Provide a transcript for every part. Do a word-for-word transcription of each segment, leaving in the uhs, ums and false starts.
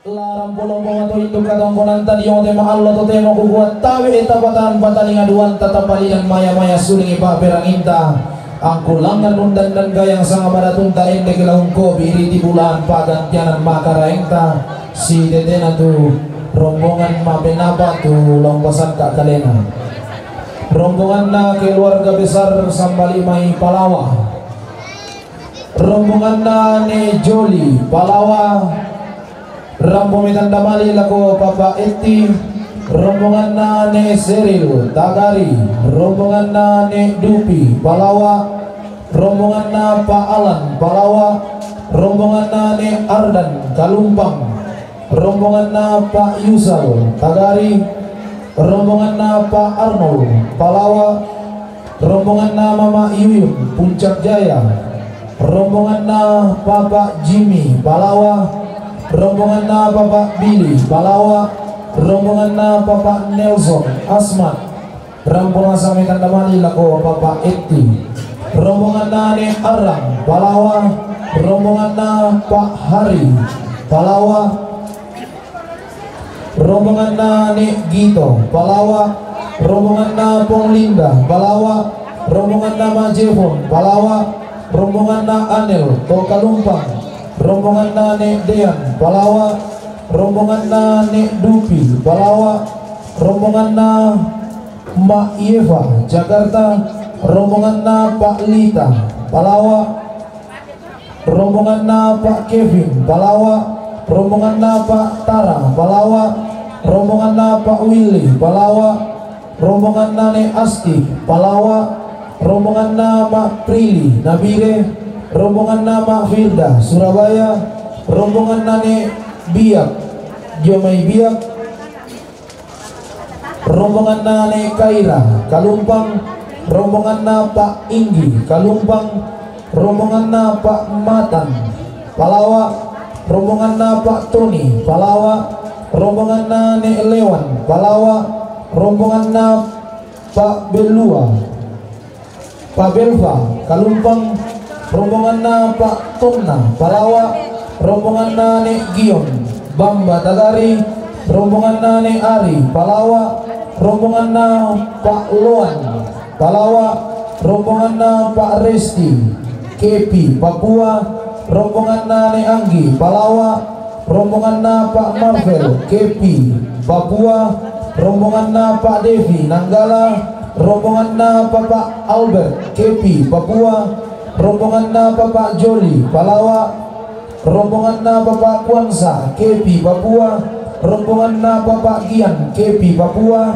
Laran polong pamato induk katongkonanta, diongo te ma Allah totemo kukuat tabe e tapatan patalinga duanta tapalidan maya-maya suling i paperanginta. Angkulangan undan dan gayang sanga madatunta ende kelahung kopi riti bulan pagantianan makaraengta. Si tetena tu rombongan mapenapa tu laung pasangka kalena. Rombonganna keluarga besar Sambalimai Palawa. Rombonganna ne Joli Palawa. Rampo metanda mali lako Papa Etti. Rombonganna ne Seril Tagari. Rombonganna ne Dupi Palawa. Rombonganna Pa Alan Palawa. Rombonganna ne Ardan Kalumpang. Rombonganna Pa Yusal Tagari. Rombonganna Pa Arnold Palawa. Rombonganna Mama Yuyun Puncak Jaya. Rombonganna Papa Jimmy Palawa. Rombonganna Papa Billy Palawa. Rombonganna Papa Nelson Asmat. Rampo nasa metanda mali lako Papa Etti. Rombonganna ne Arang Palawa. Rombonganna Pa Hari Palawa. Rombonganna ne Gito Palawa. Rombonganna Pong Linda Palawa. Rombonganna Ma Jefon Palawa. Rombonganna Anel to Kalumpang. Rombonganna ne Dean Palawa. Rombonganna ne Dupi Palawa. Rombonganna Ma Yeva Jakarta. Rombonganna Pa Lita Palawa. Rombonganna Pa Kevin Palawa. Rombonganna Pa Tara Palawa. Rombonganna Pa Willy Palawa. Rombonganna ne Asti Palawa. Rombonganna Ma Prilly Nabire. Rombonganna Ma Firda Surabaya. Rombonganna ne Biak Jomai Biak. Rombonganna ne Kaira Kalumpang. Rombonganna Pa Inggi Kalumpang. Rombonganna Pa Matan Palawa. Rombonganna Pa Toni Palawa. Rombonganna ne Lewan Palawa. Rombonganna Pa Belua Pa Belva Kalumpang. Rombonganna Pa Tonna Palawa. Rombonganna ne Gion Bamba Tagari. Rombonganna ne Ari Palawa. Rombonganna Pa Loan Palawa. Rombonganna Pa Resti Kepi Papua. Rombonganna ne Anggi Palawa. Rombonganna Pa Marvel Kepi Papua. Rombonganna Pa Devi Nanggala. Rombonganna Papa Albert Kepi Papua. Rombonganna Papa Joli Palawa. Rombonganna Papa Kuansa Kepi Papua. Rombonganna Papa Gian Kepi Papua.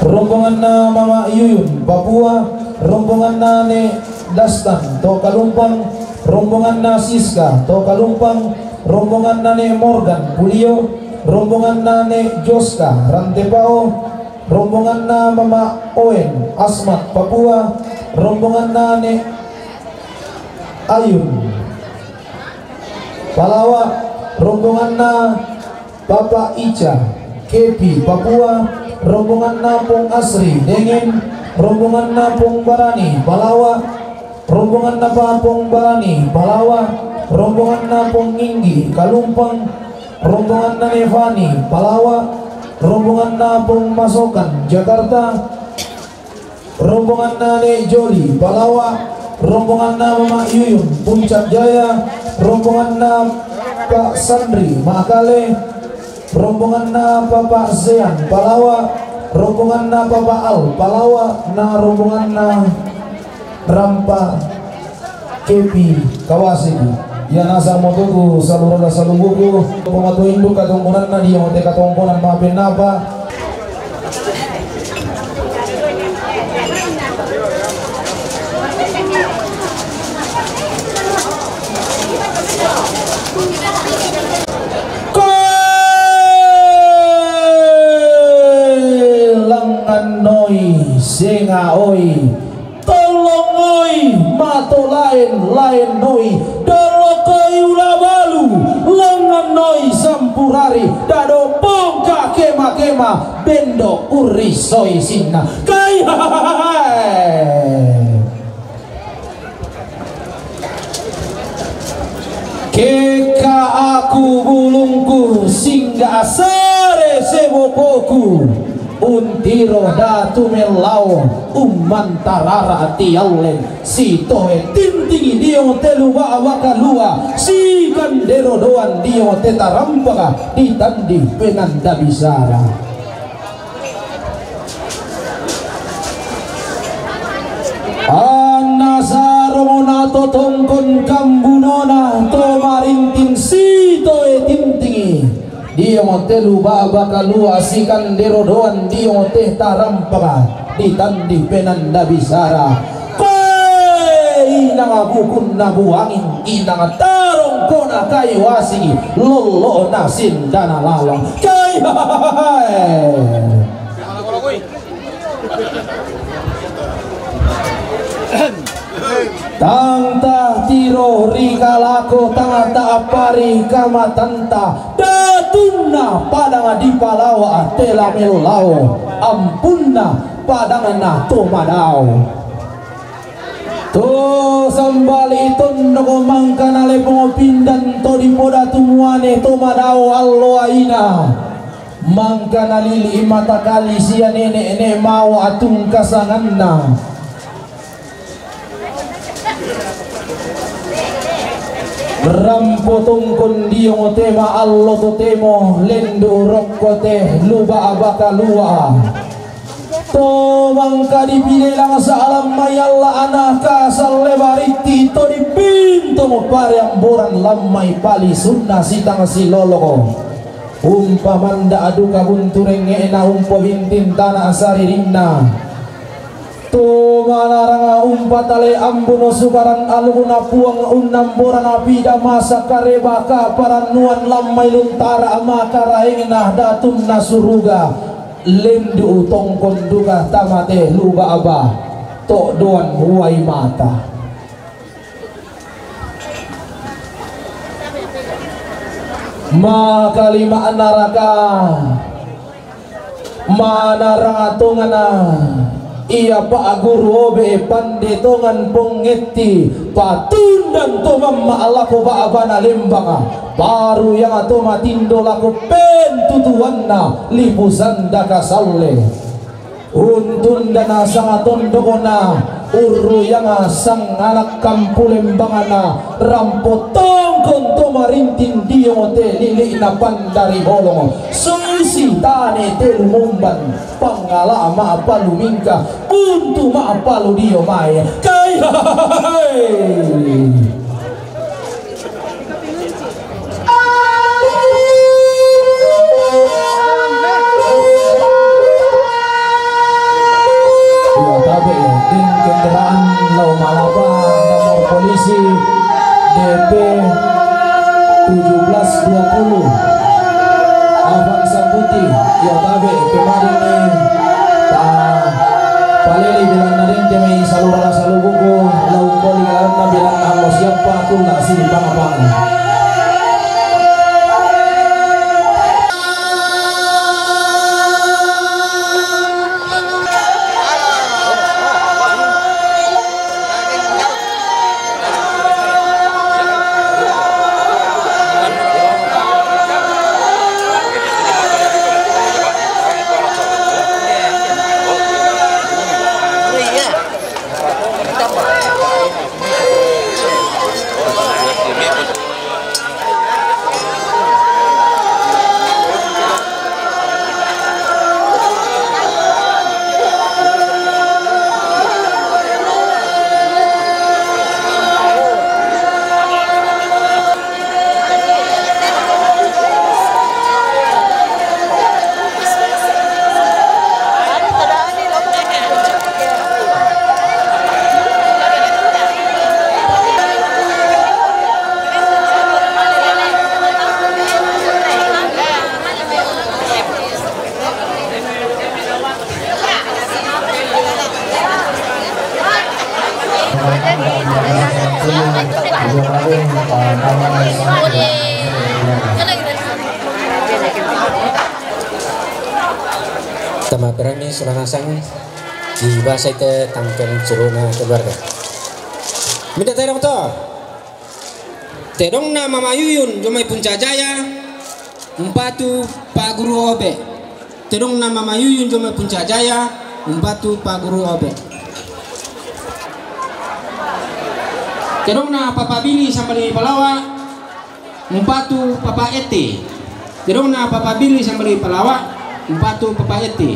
Rombonganna Mama Yuyun Papua. Rombonganna ne Dastan to Kalumpang. Rombonganna Siska to Kalumpang. Rombonganna ne Morgan Pulio. Rombonganna ne Joska Rantepao. Rombonganna Mama Oen Asmat Papua. Rombonganna ne Ayun Palawa. Rombonganna Papa Ica Kepi Papua. Rombonganna Pong Asri Dengen. Rombonganna Pong Barani Palawa. Rombonganna Pa Pong Barani Palawa. Rombonganna Pong Nginggi Kalumpang. Rombonganna ne Fani Palawa. Rombonganna Pong Masokan Jakarta. Rombonganna ne Joli Palawa. Rombonganna Mama Yuyun Puncak Jaya. Rombonganna Pa Sandri Makale. Rombonganna Papa Zean Palawa. Rombonganna Papa Al Palawa. Na rombonganna rampa Kepi Kawasiku. Ia nasa motoku salurada salungguku. Pamato induk katongkonanna, diongo te katongkonan mapenapa. Koe langan noi senga oi. Tolong oi, mato laen, laen noi, dolo koi ula balu, lengan noi sampurari, dado pongka kema-kema, bendo uri soi sinna. Kai hahaha. Keka aku bulungku, singga sare sebokoku, untiro datu mellau, ummantarara tialleng, sitoe tintingi dio telu ba'baka lua, sikandero doan dio tetarampaka ditandi penanda bisara. Anna saromo na to tongkon kambunona to marinting sitoe tintingi. Dio telu ba'baka lua sikandero doan dio tetarampaka ditandi penanda bisara. Koe inang bukunna buangin, inang tarongkona kayu asiki, lollo'na sindana lalong. Kai hahahae. Tangtah tiro rikalako tangtah pari kamatanta, datunna padang dipalawa tela mellau, ampunna padangna to madao. To sambali tondoko mangkana lepongo pindan to dipodatu muane to madao allo aina. Mangkana lili matakali sia nene-nene mau atungkasanganna. Rampo tongkon dio tema allo totemo lendu rokko te luba abaka lua. To mangka dipilelang sa'alang mai alla anaka salle baritti to dipintomo pariamboran lammai palisunna sitang siloloko. Umpamanda aduka buntu rengnge'na umpobinting tana saririnna. To manaranga umpatale ambuno sukaran alukna puang unnamborana pida masa kareba kaparannuan lammai luntara makaraengna datunna suruga. Lendu tongkon duka tamate luba aba to doan huai mata. Makalima naraka manaranga tongana ia pa'guru obe pande tongan pongetti patundan to mamma alako ba'bana lembanga paru yang to matindo lako pentutuanna lipu sandaka salle. Untunda nasanga tondokona urru yang sanganak kampulembangana rampo tongkon to marinting dio te lili'na pandari bolong susi tane telu mumban pangala ma'palu mingka untu ma'palu dio mae kai. Iya, tabe ya, ding kendaraan lau malaba nomor polisi D P tujuh belas dua puluh. Avanza putih, iya tabe, kemarin ni, ta, paleli bilang nadeng temai salura salubuku, lau koli kalanna bilang amo siapa tulla si pangapang. Tama berani surang asang di bahasa itu tangkeng suruna keluarga. Minta tolong to. Tedongna Mama Yuyun jo mai Puncak Jaya, umpatu Pak Guru Obe. Tedongna Mama Yuyun jo mai Puncak Jaya, umpatu Pak Guru Obe. Tedongna Papa Bili Sambali Palawa, umpatu Papa Eti. Tedongna Papa Bili Sambali Palawa, umpatu Papa Eti.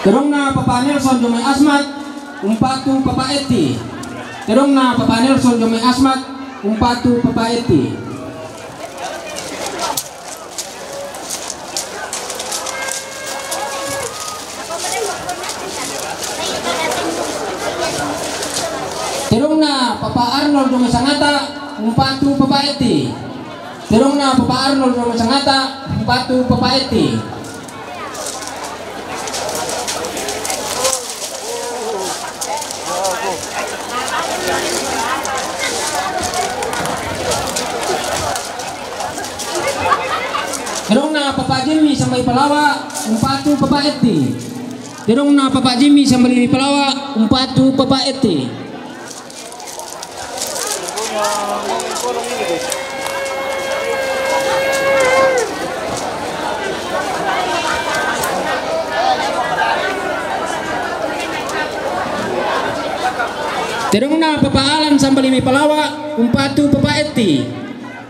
Tedongna Papa Nelson jo mai Asmat, umpatu Papa Eti. Tedongna Papa Nelson jo mai Asmat, umpatu Papa Eti. Tedongna Papa Arnold jo mai Sangata, umpatu Papa Eti. Tedongna Papa Arnold jo mai Sangata, umpatu Papa Eti. Tedongna Papa Jimmy Sambali Palawa, umpatu Papa Eti. Tedongna Papa Jimmy Sambali Palawa, umpatu Papa Eti. Tedongna Papa Alan Sambali mai Palawa, umpatu Papa Eti.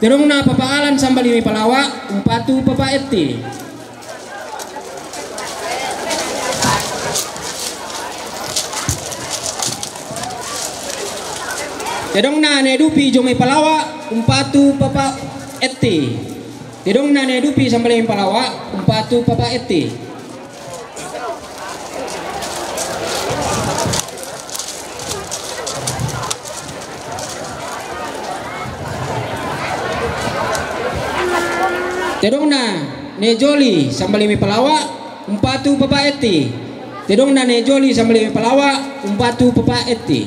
Tedongna Papa Alan Sambali mai Palawa, umpatu Papa Eti. Tedongna Ne Dupi jo mai Palawa, umpatu Papa Eti. Tedongna Ne Dupi Sambali mai Palawa, umpatu Papa Eti. Tedongna Ne Joli Sambali mai Palawa, umpatu Papa Eti. Tedongna Ne Joli Sambali mai Palawa, umpatu Papa Eti.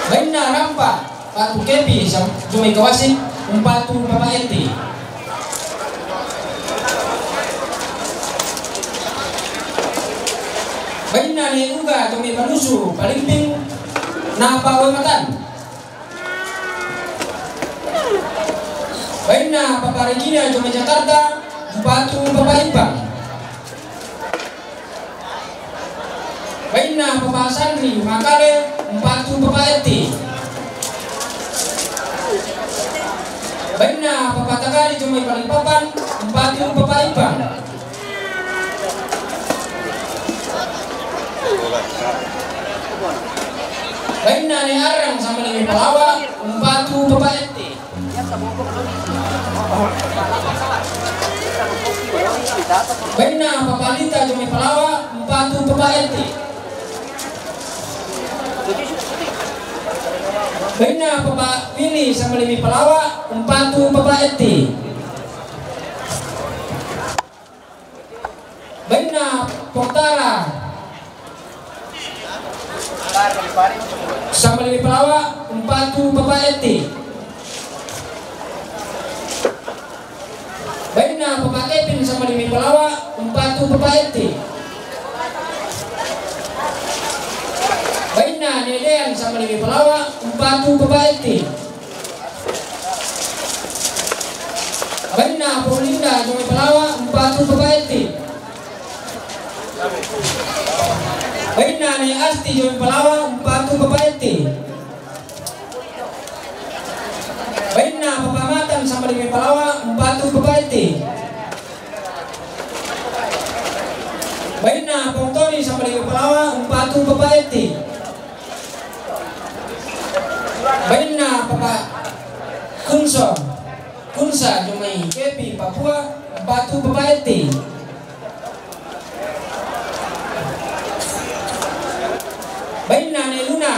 Bainna Rampa, umpatu Kepi Sam-, jo mai Kawasik, umpatu Papa Eti. Bainna Ne Uga jo mai Panusu, Palimping, napa Wematan. Bainna Papa Regina jo mai Jakarta, umpatu Papa Ipang. Bainna Papa Sandri Makale, umpatu Papa Eti. Bainna Papa Takali jo mai Balikpapan, umpatu Papa Ipang. Bainna Ne Arang Sambali mai Palawa, umpatu Papa Eti. Bainna Papa Lita jo mai Palawa, umpatu Papa Eti. Bainna Papa Willy Sambali mai Palawa, umpatu Papa Eti. Bainna Pontara Sambali mai Palawa, umpatu Papa Eti. Bainna Papa Kevin Sambali mai Palawa, umpatu Papa Eti. Bainna Ne Dean Sambali mai Palawa, umpatu Papa Eti. Bainna Paulinda jo mai Palawa, umpatu Papa Eti. Bainna Ne Asti jo mai Palawa, umpatu Papa Eti. Bainna Papa Matan Sambali mai Palawa, umpatu Papa Eti. Bainna Pong Toni Sambali mai Palawa, umpatu Papa Eti. Bainna Papa Kunso, Kunsa jo mai Kepi Papua, umpatu Papa Eti. Bainna Ne Luna,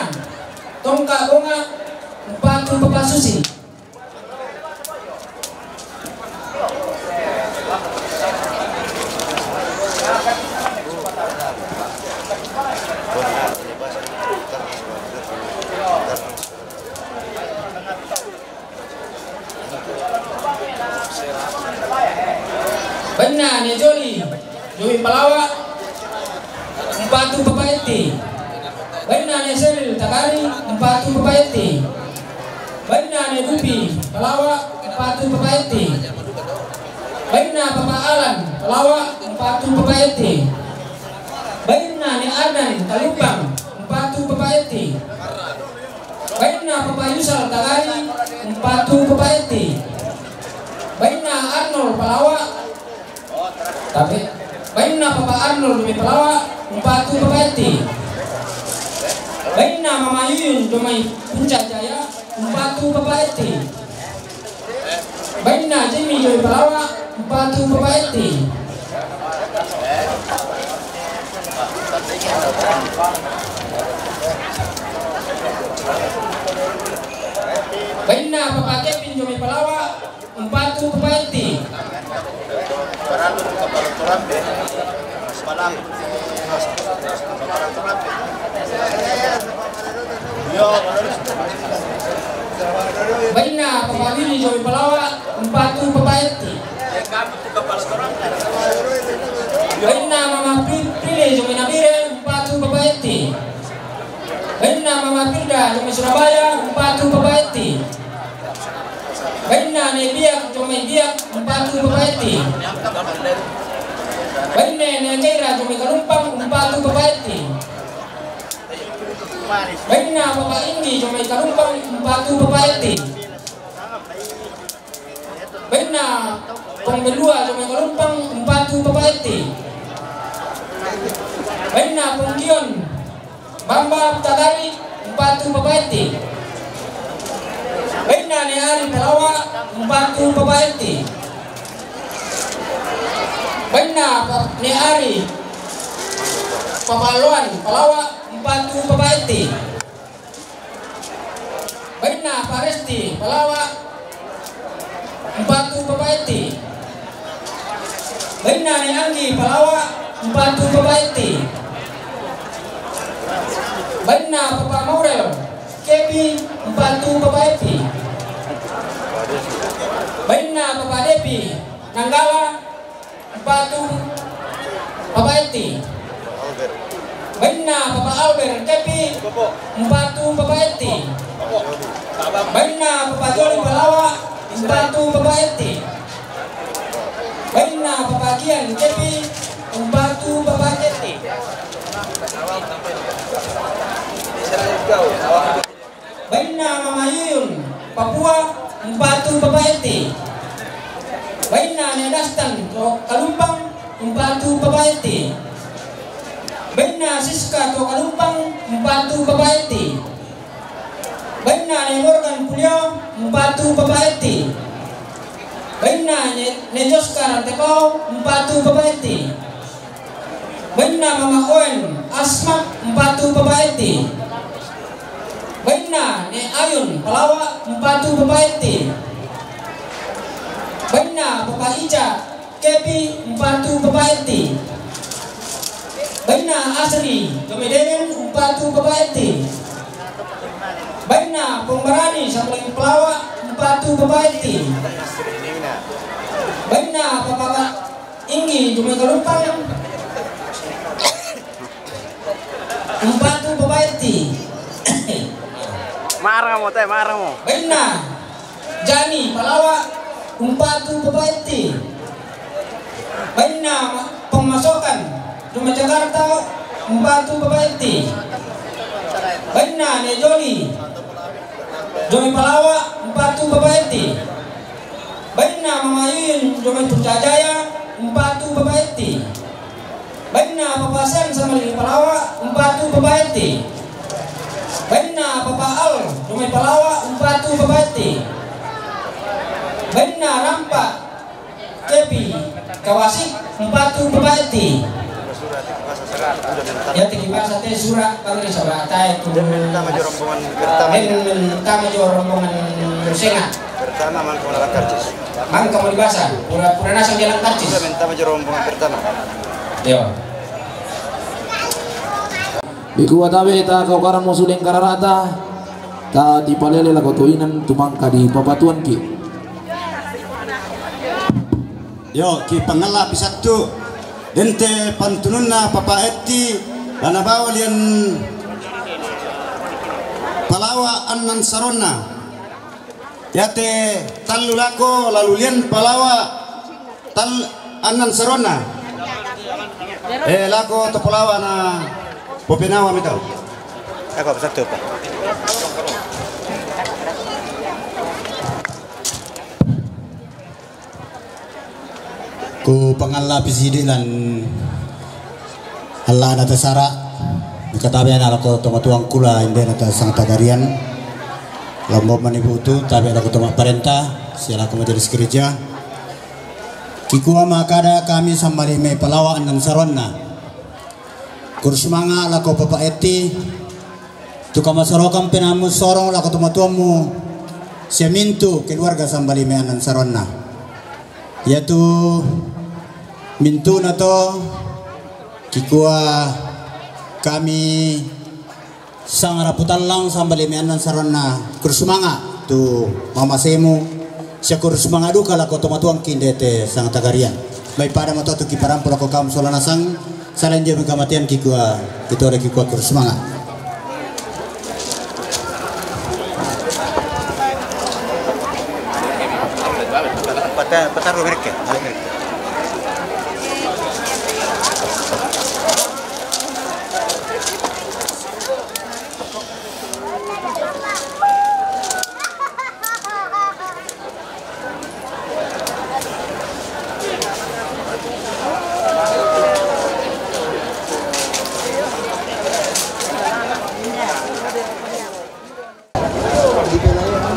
Tongka Bonga, umpatu Papa Susi. Umpatu Papaetti. Bainna Ne Seril Tagari, umpatu Papaetti. Bainna Ne Dupi Palawa, umpatu Papaetti. Bainna Papa Alan Palawa, umpatu Papaetti. Bainna Ne Ardan Kalumpang, umpatu Papaetti. Bainna Papa Yusal Tagari, umpatu Papaetti. Bainna Arnold Palawa, Tapi, bainna Papa Arnold Jomai Palawa, umpatu Papaetti. Bainna Mama Yuyun Jomai Puncak Jaya, umpatu Papaetti. Bainna Jimmy Jomai Palawa, umpatu Papaetti. Bainna Papa Kevin Jomai Palawa, umpatu Papaetti. Bainna Papa Willy Jomai Palawa, umpatu Papaetti. Bainna Mama Pri-, Prile Jomai Nabire, umpatu Papaetti. Bainna Mama Firda Jomai Surabaya, umpatu Papaetti. Bainna Ne Biak Jomai Biak, umpatu Papaetti. Bainna Ne Jaira Jomai Kalumpang, umpatu Papaetti. Bainna Papa Inggi Jomai Kalumpang, umpatu Papaetti. Bainna Pong Belua Jomai Kalumpang, umpatu Papaetti. Bainna Pong Gion Bamba Tagari, umpatu Papaetti. Bainna Ne Ari Palawa, umpatu Papaetti. Bainna Pa-, Ne Ari Papaloan Palawa, umpatu Papaetti. Bainna Paresti Palawa, umpatu Papaetti. Bainna Ne Anggi Palawa, umpatu Papaetti. Bainna Papa Maurel Kepi, umpatu Papaetti. Bainna Papa Depi Nanggala, umpatu Papaetti. Bainna Papa Albert Kepi, umpatu Papaetti. Bainna Papa Joli Palawa, umpatu Papaetti. Bainna Papa Kian Kepi, umpatu Papaetti. Bainna Mama Yuyun Papua, umpatu Papaetti. Bainna Ne Dastan to Kalumpang, umpatu Papaetti. Bainna Siska to Kalumpang, umpatu Papaetti. Bainna Ne Morgan Pulio, umpatu Papaetti. Bainna Ne, Ne Joska Rantepao, umpatu Papaetti. Bainna Mama Oen Asma, umpatu Papaetti. Bainna Ne Ayun Palawa, umpatu Papaetti. Bainna Papa Ica Kepi, umpatu Papaetti. Bainna Asri Jomai Dengeng, umpatu Papaetti. Bainna Pong Barani Sambaling Palawa, umpatu Papaetti. Bainna Papa Inggi Jomai Kalumpang, umpatu Papaetti. Marah mo, te, marah mo. Bainna Jani Palawa, umpatu Papaetti. Bainna Ma-, Pong Masokan Jomai Jakarta, umpatu Papaetti. Bainna Ne Joli Jomai Palawa, umpatu Papaetti. Bainna Mama Yuyun Jomai Puncak Jaya, umpatu Papaetti. Bainna Papa Sen Sambaling Palawa, umpatu Papaetti. Bainna Papa Al Jomai Palawa, umpatu Papaetti. Bainna Rampa Kepi Kawasik, umpatu Papaetti. Ya, tiki basa te sura, pangri sura, tae tu. Den mintama jo rombongan pertama. Den mintama jo rombongan senga. Pertama, mangka mo dalam karcis. Mangka mo dibasa, pura, pura nasang dalam karcis. Sudah mintama jo rombongan pertama. Yo. Ikua tabe ta kau karang mo sudeng kararata, ta tipalele lako toinan tumangka di papatuanki. Yo, ki pangella pisattu. Dente pantununna Papaetti, Lana bawa lian palawa annan saronna. Yate tallu lako lalu lian palawa tal annan saronna. Eh, lako to palawa na popenawa mitau. Ako, satu pa. Ku pangalla pisidi lan alla na tasara, katabe na lako tomatuang kula inde na tasang tagarian. Lombo manibutu tabe lako toma parenta sia lako majelis gereja. Kikua makada kami sambali me palawa annan saronna. Kurus manga lako papa eti. Tuka masorokan penamu sorong lako tomatuammu sia mintu keluarga sambali me annan saronna. Yatu mintu na to kikua kami sangarapu tallang sambali me annan saronna kurus manga tu mamasemu. Sia kurus manga duka lako tomatuang kindete sang tagarian. Mai pada matotu kiparampu lako kamu sola nasang. Salanjutnya kamatean kikua, kita ada kikua kurus manga. Pata-, pataru mereka, ada mereka.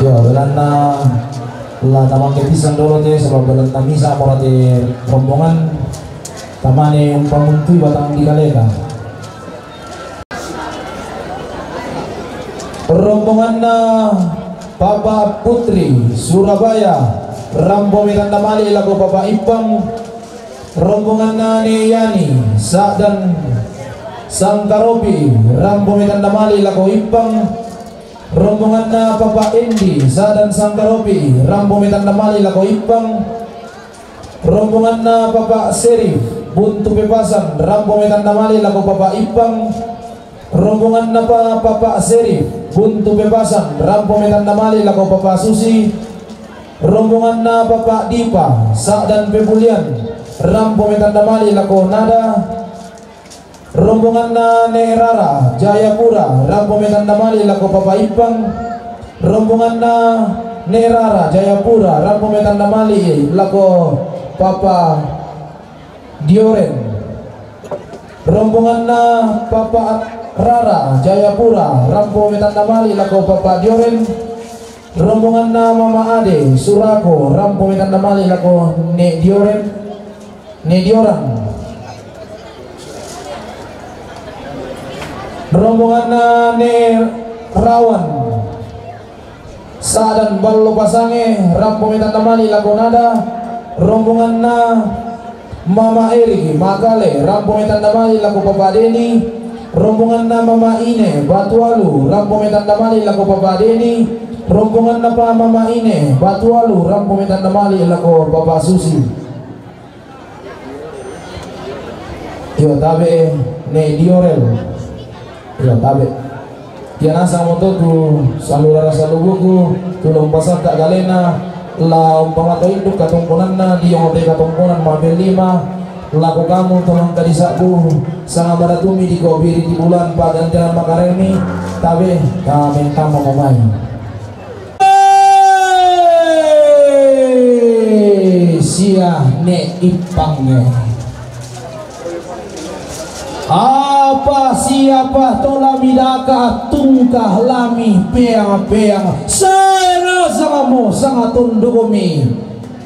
Yo, belanna la tamang kepisan dolo te, sebab belanna misa morate rombongan tamane umpamuntui batang di kaleta. Rombonganna Papa Putri Surabaya, rampo metanda mali lako Papa Ipang. Rombonganna Ne Yani, Sa'dan Sangkaropi, rampo metanda mali lako Ipang. Rombonganna Papa Endi, Sa'dan Sangkaropi, rampo metanda mali lako Ipang. Rombonganna Papa Serif, Buntu Pepasan, rampo metanda mali lako Papa Ipang. Rombonganna pa Papa Serif, Buntu Pepasan, rampo metanda mali lako Papa Susi. Rombonganna Papa Dipa, Sa'dan Pebulian, rampo metanda mali lako Nada. Rombonganna Ne Rara, Jayapura, rampo metanda mali lako Papa Ipang. Rombonganna Ne Rara, Jayapura, rampo metanda mali lako Papa Dioren. Rombonganna Papa Rara, Jayapura, rampo metanda mali lako Papa Dioren. Rombonganna Mama Ade, Surako, rampo metanda mali lako Ne Dioren. Ne Dioran. Rombonganna Ne Rawan, Sa'dan Ballo Pasange, rampo metanda mali lako Nada. Rombonganna Mama Eri Makale, rampo metanda mali lako Papa Deni. Rombonganna Mama Ine Batualu, rampo metanda mali lako Papa Deni. Rombonganna pa Mama Ine Batualu, rampo metanda mali lako Papa Susi. Iyo tabe, Ne Diorel. Iyo tabe. Ia nasang moto tu salulara salubuku, tu lompasakka galena, la umpamato induk katongkonanna, di ongote katongkonan mabel lima, lako kamu tolong kadisakku, sanga baratumi di kobiri di bulan pagantian makaremi, tabe, kamen tama mamai. Eh, sia Ne Ipang, eh. Apa siapa to lami daka tungkah lami peang-peang. Sana sangamo sangatondokomi.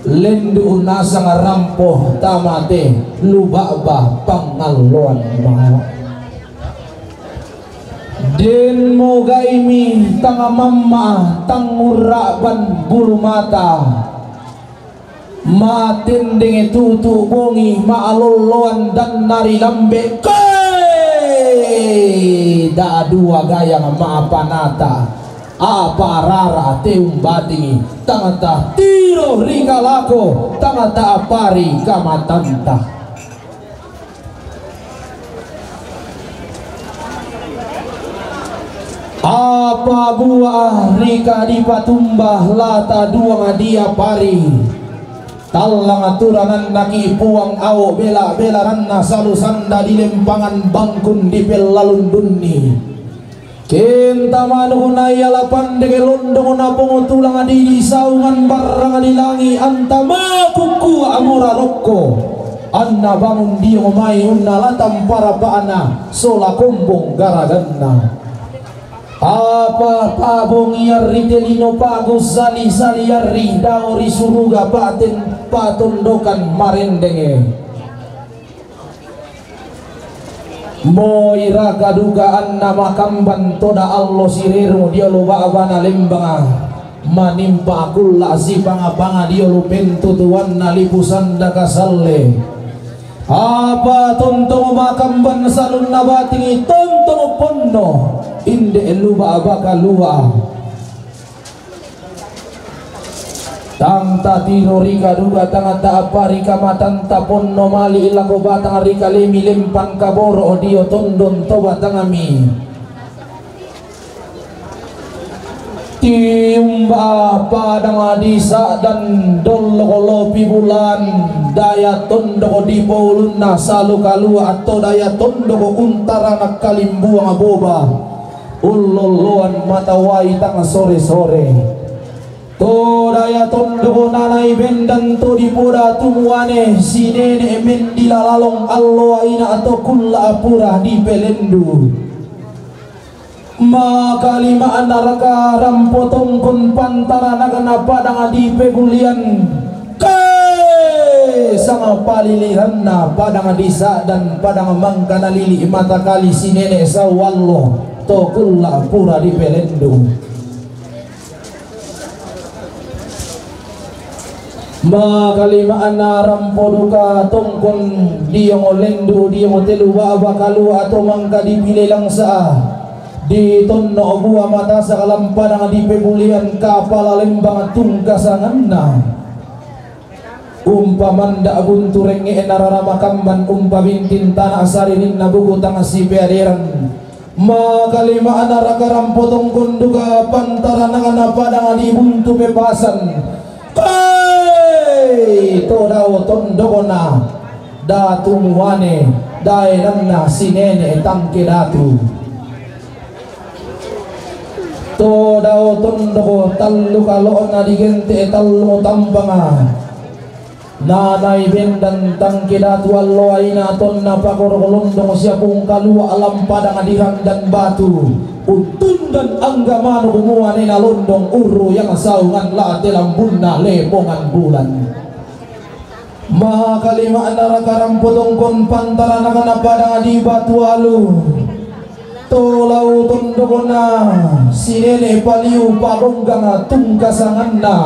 Lendu nasang rampo tamate lubaba pangalloan mau. Den mogaimi tanga mamma tangurraban bulu mata. Matendenge tutu bongi maalolloan dan nari lambe. Kei da dua gayang mapanata. Apa rara teumbatingi tangata tiro rikalako tangata apari kamatanta. Apa buah rika dipatumba lata duang dia pari. Tallang turananna ki puang au bela-belaranna salu sanda di lempangan bangkun di pellalundunni. Kenta manuk nai ala pandeke londong na pongotulang di saungan barrang di langi anta makukku amura rokko. Anna bangun dio mai unna latang parapa'na sola kombong garaganna. Apa pabongi arri telino pagu sali-sali arri dao ri suruga paten patondokan marendenge. Moi raka duka anna makamban toda allo sirero diolo ba'bana lembanga manimpa kulla sipanga-panga diolo pentutuanna lipu sanda kasalle. Apa tontong makamban salunna batingi tontong ponno inde luba baka lua. Tang tatiro rika duga tang ta'appa rika matanta ponno mali lako batang rika lemi lempan kaboro dio tondon to batangmi. Tiumba padang di sa'dan dolloko lopi bulan daya tondoko di poulunna salu kalua atto daya tondoko untara nakkalimbuang boba. Ullolloan mata wai tang sore-sore. To daya tondoko nanai bendan to dipoda tumuane sinene mendila lalong allo aina atau kulla apura di pelendu. Makalima'na raka rampo tongkon pantaranakna padang di pebulian. Kai sama palilihanna padang di sa'dan padang mangkana lili mata kali sinene sawallo to kulla pura di pelendu. Makalima'na rampo duka tongkon diong lendu diong telu baba kalua atau mangka dipile langsa di tonno bua matasa kalampadang di pebulian kapala lembang tungkasanganna. Umpa manda buntu rengnge'na rara makamban umpa bintin tana saririnna buku tang sipeaderan. Makalima'na raka rampo tongkon duka pantaranakna padang di buntu pepasan. Kai to dao tondokna datu muane daenanna sinene tangke datu. To dao tondoko tallu kalo'na digente tallu tampanga. Nanai bendan tangke datu allo aina tonna pakoro londong siapung kalua alam padang di randan batu. Untun dan angga manuk muanena londong urru yang saungan late lambunna lepongan bulan. Makalima'na raka rampo tongkon pantaranakna padang di batu alu. To lau tondokna sinene paliu pagonggang tungkasanganna.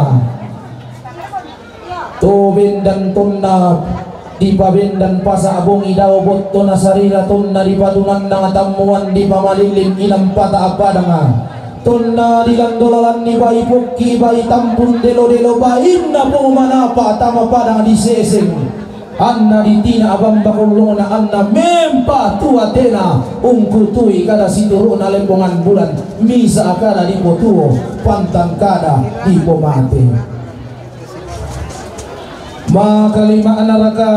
To bendan tonna dipabendan pasa bongi dao bottona sarira tonna dipatunannang tammuan dipamalilin ilang pata padanga. Tonna dilando lalanni bai pokki bai tampun delo-delo bainna pong manapa tama padang diseseng. Anna ditina abamba kollongna anna mempa tua tena ungkutui kada situruna lembongan bulan misa kada dipotuo pantang kada dipomate. Makalima'na raka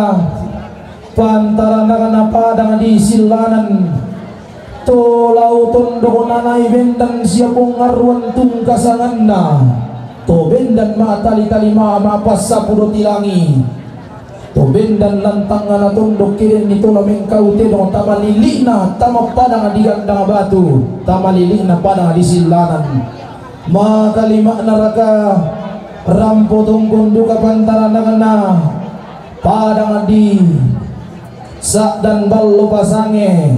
pantaranakna padang di sillanan. To lau tondokna nai bendan siapong arruan tungkasanganna. To bendan ma tali-tali ma mapassapu doti langi. To bendan lantangna tondok kedenni to la mengkau tedong tama lili'na tama padang di gandang batu tama lili'na padang di sillanan. Makalima'na raka rampo tongkon duka pantaranakna padang di sa'dan ballo pasange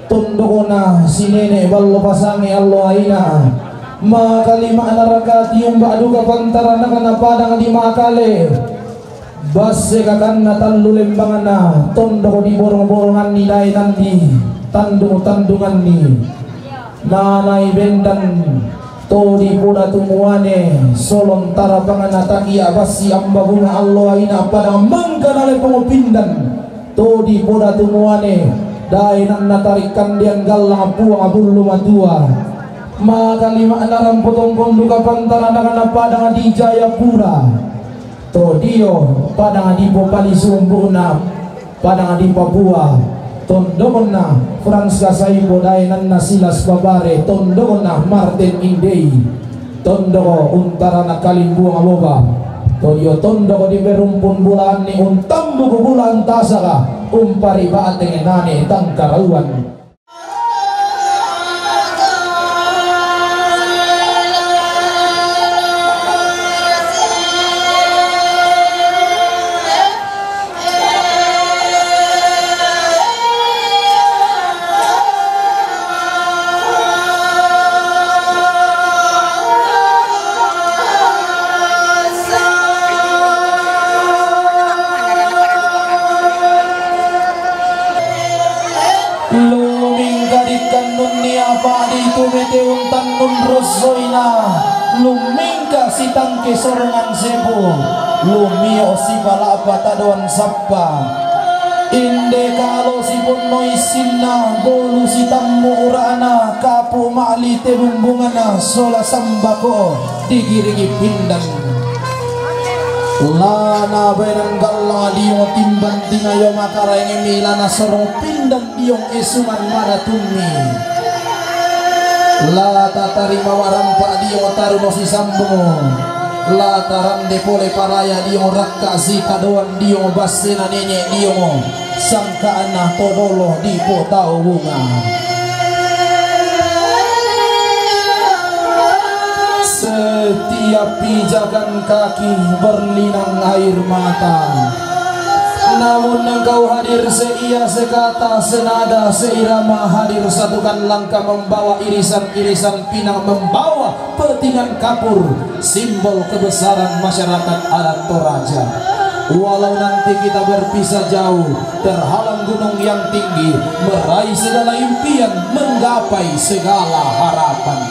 tondokna sinene ballo pasange allo aina. Makalima'na raka tiumba duka pantaranakna padang di makale. Basse kakanna tallu lembangna tondok di borong-boronganni daenanni tandung-tandunganni. Nanai bendan to dipoda tumuane solon tarapangna takia bassi amba bunga allo aina padang mangka nale pongopindan. To dipoda tumuane daenanna tarik kandean gallang puang bullu matua. Maka lima na rampo tongkon duka pantaran na padang di Jayapura. To dio padang di popali sumbu'na padang di Papua. Tondokna Frans Kasaipo daenanna Silas Babare, tondokna Martin Indei, tondok untarana Kalimbuang Boba. To dio tondok di perumpun bulan ni untambuk bulan tasaka umpari bateng nani tangkarauan. Lumingka dikkannunni apa' di tu mete untannun rossoina, lumingka sitangke sorongan sebu, lumio sipala'pa tadoan sappa. Inde kalo siponno issinna, bolu sitammu ura'na, kapu' ma'li te bumbungana, sola sambako digirigi pindan. La nabaenan gallang dio timbang tingayo makaraengi, la nasorong pindan diong esungan maratummi. La tatarima warampa diong taruno sisambung. La tarande pole paraya diong rakka sitadoan diong bassena nene diong sangka'na to dolo dipotau bunga. Setiap pijakan kaki berlinang air mata. Namun engkau hadir seia, sekata, senada, seirama, hadir satukan langkah membawa irisan-irisan pinang, membawa petingan kapur, simbol kebesaran masyarakat adat Toraja. Walau nanti kita berpisah jauh, terhalang gunung yang tinggi, meraih segala impian, menggapai segala harapan.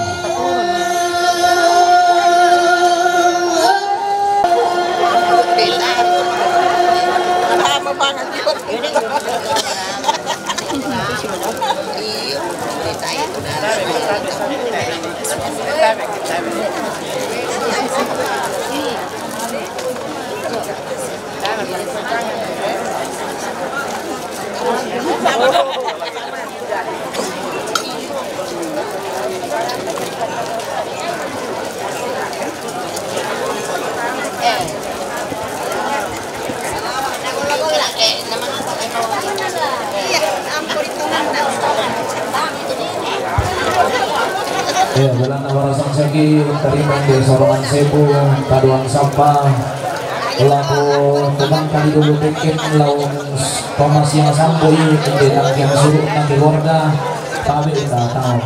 Iya, bulan Nawarasang Segi, terima di sorongan sebu, paduan sampah, laku tumang kali dulu bikin laung Thomas yang sampo ini, di tangkiang suruh, tangki warga, tabe kita tahu.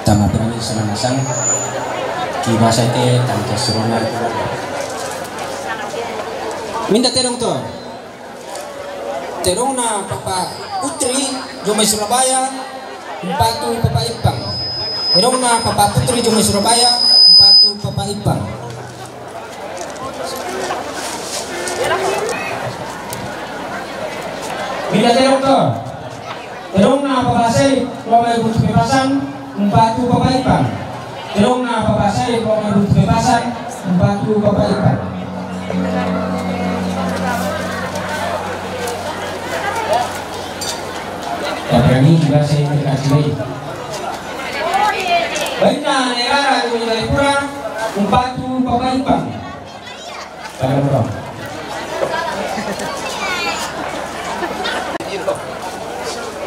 Tama berani senang masang, kibasa ite tangkiang suruh nari. Minta terong to. Terongna Papa Putri, jomai Surabaya, umpatu Papa Ipang. Terongna Papa Putri, jomai Surabaya, umpatu Papa Ipang. Minta terong to. Terongna Papa Said, jomai Buntu Pepasan, umpatu Papa Ipang. Terongna Papa Said, jomai Buntu Pepasan, umpatu Papa Ipang. Tabrani juga saya terkasih. Bainna Nerara, jomai Jayapura, umpatu Papa Ipang. Pada murah.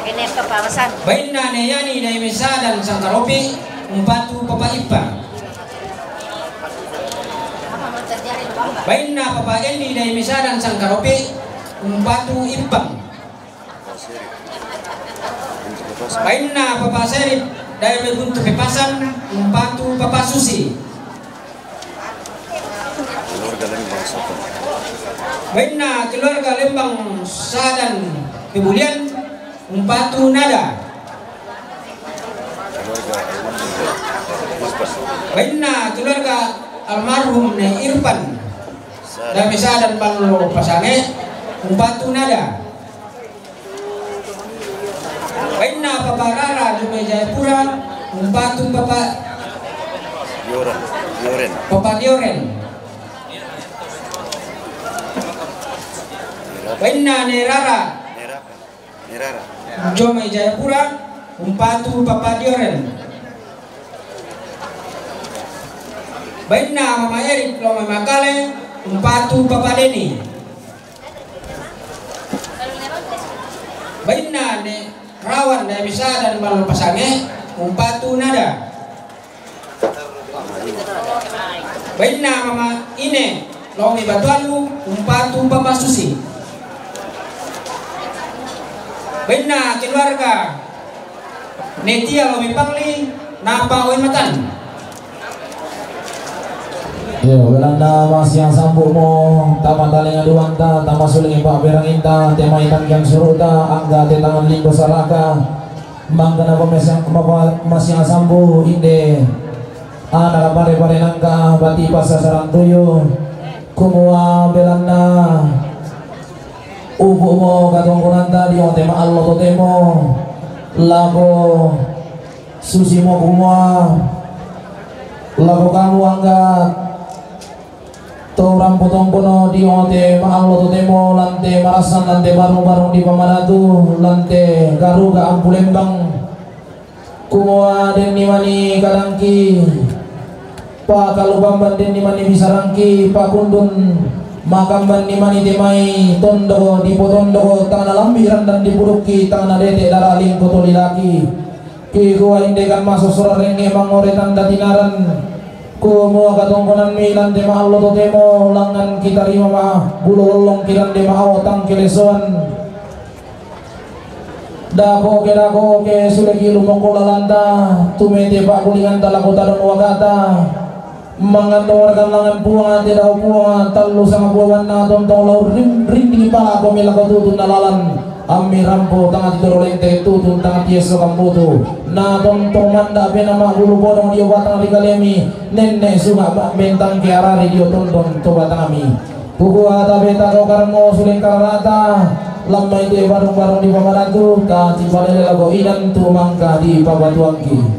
Ini kepawasan. Bainna Neyani, Naimesa dan Sangkaropi, umpatu Papa Ipang. Bainna Papa Endi, Naimesa dan Sangkaropi, umpatu Ipang. Bainna Papa Serip, daerah Buntu Pepasan, umpatu Papa Susi. Bainna keluarga Lembang Sadan Pebulian, umpatu Nada. Bainna keluarga almarhum Ne Irfan, daerah Sadan Banlo Pasange, umpatu Nada. Bainna Papa Rara, jomai Jayapura, Umpatu Papa Yoren. Yoren. Papa Dioren. Bainna ne Rara. Neraka. Nerara. Jomai Jayapura. Umpatu Papa Dioren. Bainna Mama Erik lo mai Makale. Umpatu Papa Deni. Bainna ne Rawan ne Misadan Malpasange. Umpatu Nada. Bainna Mama Ine lo mai Batuanu. Umpatu Papa Susi. Bainna keluarga Netia lo mai Pangli. Napa oi matan. Iyo, belanna masiang sambu mo, tama talinga duanta, tama sulingi pa'beranginta, te mai tangkiang suru'ta, angga te tangan linggo saraka, mangkana masiang sambu inde ana pare-pare nangka bati pasa sarang tuyu, kumua belanna upu mo katongkonanta dio te ma'allo totemo lako Susi mo kumua lako kamu angga to rampo tongkono dio te ma'allo totemo lante marassan lante barung-barung di pamanatu lante garuga ampulembang. Kumua denni mani kadangki pakalupamban denni mani bisarangki pakundun makamban ni mani te mai tondoko dipotondoko tangna lambi randan dipudukki tangna dete dara lingko tolilaki. Kikua indekan maso sura renge mangore tanda tinaran. Kumua katongkonanmi lante ma'allo totemo langngan kitarima ma bulo lollong kirande ma'ao tangkelesoan. Dakoke dakoke suleki lumoko lalanta tumete pa'gulinganta lako tadon wakata. Mangan to wargan langan puang te dao puang tallu sanga puanganna tontong lau rindingi pala komi lako tutun na lalan. Ammi rampo tanga titoro lente tutun tanga tiesso kambutu na tontong manda pena ma'bulu bodong dio batang ri kalemi nenne sunga mentang ke arari dio tondon to batangami. Kukua tabe tatokarmo suleng kararata lammai te barung-barung di pamanatu ta tipalele lako inan tu mangka di papatuangki.